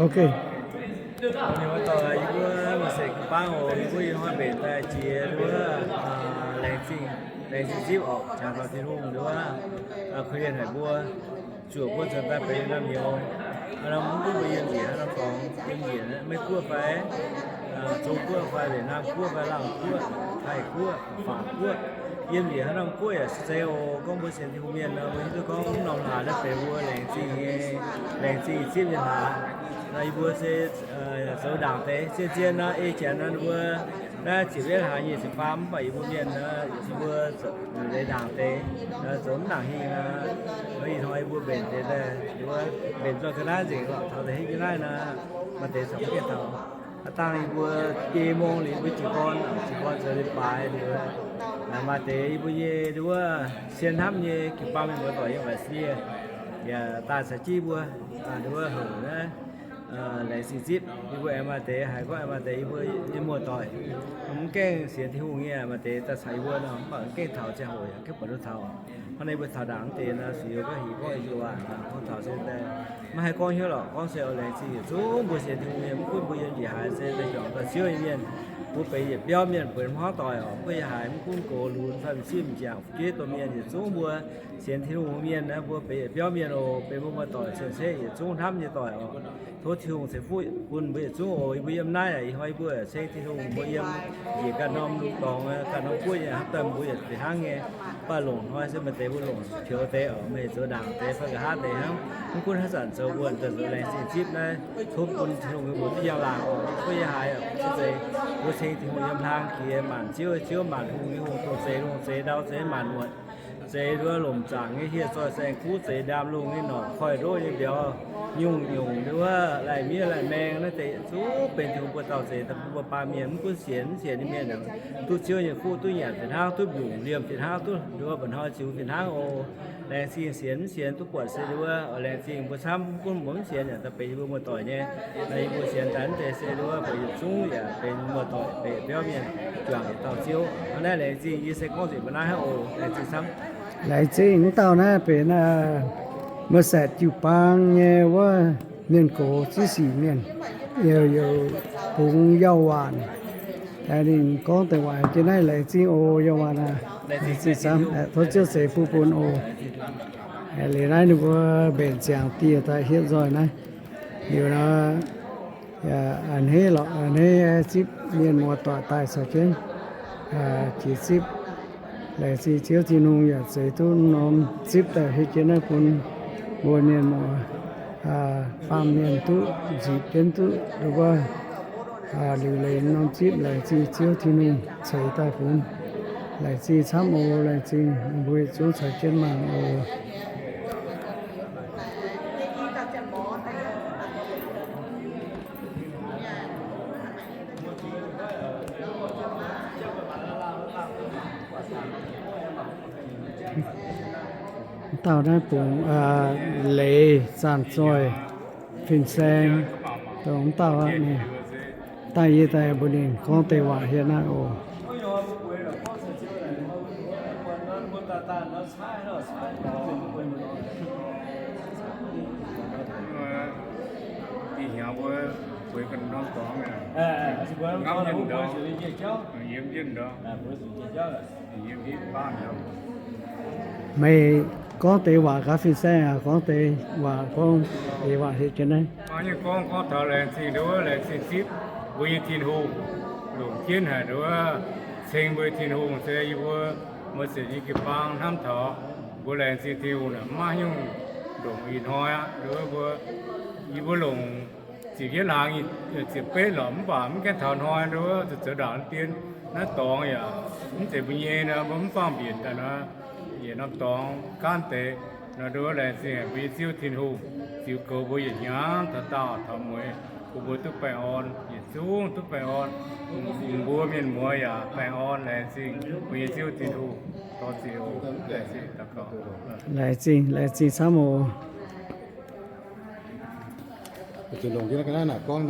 Ok. Ninh mbuo dorh yie mbuo mbuo seix jiu-baang oc, yie mbuo ih hnoi mbenc daaih jiex nduov, laengz zingh, laengz zingh zipv oc, jangx taux Tin-Hungh nduov, korv-lienh haic mbuo, zuoqc mbuo nzuonx daaih benx norm nyouz. Hnangv nor mv gunv mbuo yiem njiec haaix norm dorngx, yiem njiec Meiv Guoqv fai, Zong Guoqv fai, Wietc^naamh Guoqv fai, Laauh Guoqv, Taiv Guoqv, Faatv Guoqv, yiem njiec haaix norm guoqv yaac se zeiz oc. Gorngv mbuo sienx Tin-Hungh mienh nor, mbuo hiuv duqv gorngv norm hlaax naaiv benx mbuo laengz zingh nyei, laengz zingh zipv nyei hlaax. Nor yie mbuo se zoux ndaangc deix, zien-zien nor, ei janx nor ninh mbuo naaiv ziepc yietv hlaax nyic ziepc faam mv baac yie mbuo mienh nor, yie mbuo zoux leiz ndaangc deix, zoux mv nangc hingh nor, ih hnoi yie mbuo mbenc deix daaih, yie mbuo mbenc nzoih ga'naaiv nzengc lorqc, taux deix hiuv jienv naaiv nor, maaih deix corc mv gaengh taux. Aav dangh yie mbuo biei mong liuz yie mbuo jiez gorn, jiez gorn zoux leiz-baaix liuz, maaih deix yie mbuo nyei nduov sien hnamv nyei jiu-baang mienh muoz-doic yiem Australia yaac daaih caux jienv mbuo nduov heuc naaiv laengz zingh zipv. Yie mbuo aengx maaih deix haiz gorngv aengx maaih deix yie mbuo nyei muoz-doic mv gaengh sienx Tin-Hungh nyei maaih deix daaih caux yie mbuo nor, mv baac mv gaengh taux ziangh hoc yaac gaengh buatc duqv taux. Hnangv naaiv mbuo taux ndaangc mv deix nor, su'yuoz gorngv heuc gorngv i joux waac gorngv taux se daaih maiv haih gorngv hnyouv lorqc. Gorngv se oix laengz zingh yietc zungv mbuo sienx Tin-Hungh nyei, mv gunv mbuo yiem njiec haaix se daaih juangc daaih Ziouv nyei mienh, mbuo benx yietc biauv mienh, benx hmuangv doic oc. Mv gunv yiem haaix, mv gunv gox lunx fai m'sieqv m'jangc fu'jueiv domh mienh, yietc zungv mbuo sienx Tin-Hungh mienh naaiv, mbuo benx yietc biauv mienh oc. Benx mbuo muoz-doic cien-ceqv yietc zungv hnamv nyei doic oc. Tov Tin-Hungh ceix fuqv bun mbuo yietc zungv oc. Yie mbuo yiem naaiv aac, ih hnoi yie mbuo ceng Tin-Hungh mbuo yiem njiec ganh norm dorngx, ganh norm guoqv nyei, haaix dauh mbuo yietc fih hnangv nyei. Mv baac longc hnoi se maaih deix mbuo longc pioux deix oc, meih zoux ndaangc deix fai nqa'haav deix hnangv. Mv gunv haaix zanc zoux mbuo daaih zoux laengz zingh zipv naaiv, tov bun Tin-Hungh mbuo duqv njang-laangc oc. Mv gunv yiem haaix, se zeiz mbuo ceng Tin-Hungh yiem hlang jiex maanc ziouv, ziouv maanc hungh, hungh dongh zeix lungh zeix ndau zeix maanc muotc. Zeix nduov lomc zaangc nyei hieh zoih saeng-kuv, zeix ndaam lungh nyei norqc koiv ndoqv nyei mbiauz, nyungc nyungc nduov lai-miev lai-maeng naaiv deix yietc zungv benx Tin-Hungh buoz-zaux zeix daaih bun mbuo baamh mienh, mv gunv sienx mv sienx nyei mienh, duqv Ziouv nyei fuqv, duqv nyanc fih hnangv, duqv mbiungc liemh fih hnangv, duqv nduov mba'hnoi ziux fih hnangv oc. Laengz zingh sienx mv sienx duqv buatc se nduov oix laengz zingh mbuo camv, mv gunv mbuo mv sienx yaac daaih benx yie mbuo muoz-doic nyei. Naaiv yie mbuo sienx daaih mv deix se nduov benx yietc zungv yaac benx muoz-doic, benx biauv mienh juangc yietc dauh Ziouv. Hnangv naaiv laengz zingh, yie se gorngv nzengc mbuo naaiv hnangv oc. Laengz zingh cingv. Laengz zingh mv dauh naaiv benx Merced jiu-baang nyei wuov mienh gox ziv sic mienh, youc bungx Yauh Waanc. Ninh gorngv deix waac jienv naaiv, laengz zingh oc Yauh Waanc aac. Laengz zingh camv, tov Ziouv ceix fuqv bun oc. Liuz naaiv ninh mbuo mbenc ziangx dieh daaih hietv nzoih naaiv. Liuz nor, a'hneiv lorqc, a'hneiv zipv mienh muoz-doic daaih caux jienv jiex zipv. Laengz zingh Ziouv Tin-Hungh yaac zeix duqv norm zipv daaih hietv jienv naaiv bun mbuo mienh muoz, baamh mienh duqv nzipc jienv duqv wuov liuc leiz norm zipv. Laengz zingh Ziouv Tin-Hungh ceix daaih bun. Laengz zingh camv oc. Laengz zingh mbuo yietc zungv caux jienv mangc oc. Dauh naaiv bungx leiz zaanh zoih fin-saeng, dongh dauh aqv. Dangh yie daaih mbuox ninh gorngv deix waac hietv naaiv oc. Meih gorngv deix waac gaax fin-saeng aac, gorngv deix waac, gorngv deix waac hietv jienv naaiv. Gorngv, gorngv taux laengz zingh nduov, laengz zingh zipv mbuo nyei Tin-Hungh, longc jienv haic nduov, ceng mbuo nyei Tin-Hungh se yie mbuo muoz-doic nyei jiu-baang hnamv taux mbuo laengz zingh Tin-Hungh maiv nyungc ndongc ih hnoi aqv. Nduov mbuo, yie mbuo longc ziepc yietv hlaang ziepc betv lorqc, mv baac mv gaengh taux hnoi nduov zoux ndaangc dien naaiv dorngx yaac mv zeiz mbuo nyei nor, mbuo mv fangh mbienc daaih nor, yietc norm dorngx gaanv deix nor, nduov laengz zingh mbuo nyei Ziouv Tin-Hungh ziux goux mbuo yietc hnyangx taux daauh taux mueiz, bun mbuo duqv baengh orn, yietc zungv duqv baengh orn. Mbuo mienh muoz yaac baengh orn. Laengz zingh mbuo nyei Ziouv Tin-Hungh. Dorh ziec oc. Laengz zingh daux gaux. Laengz zingh, laengz zingh camv oc. Longc jienv naaiv gorngv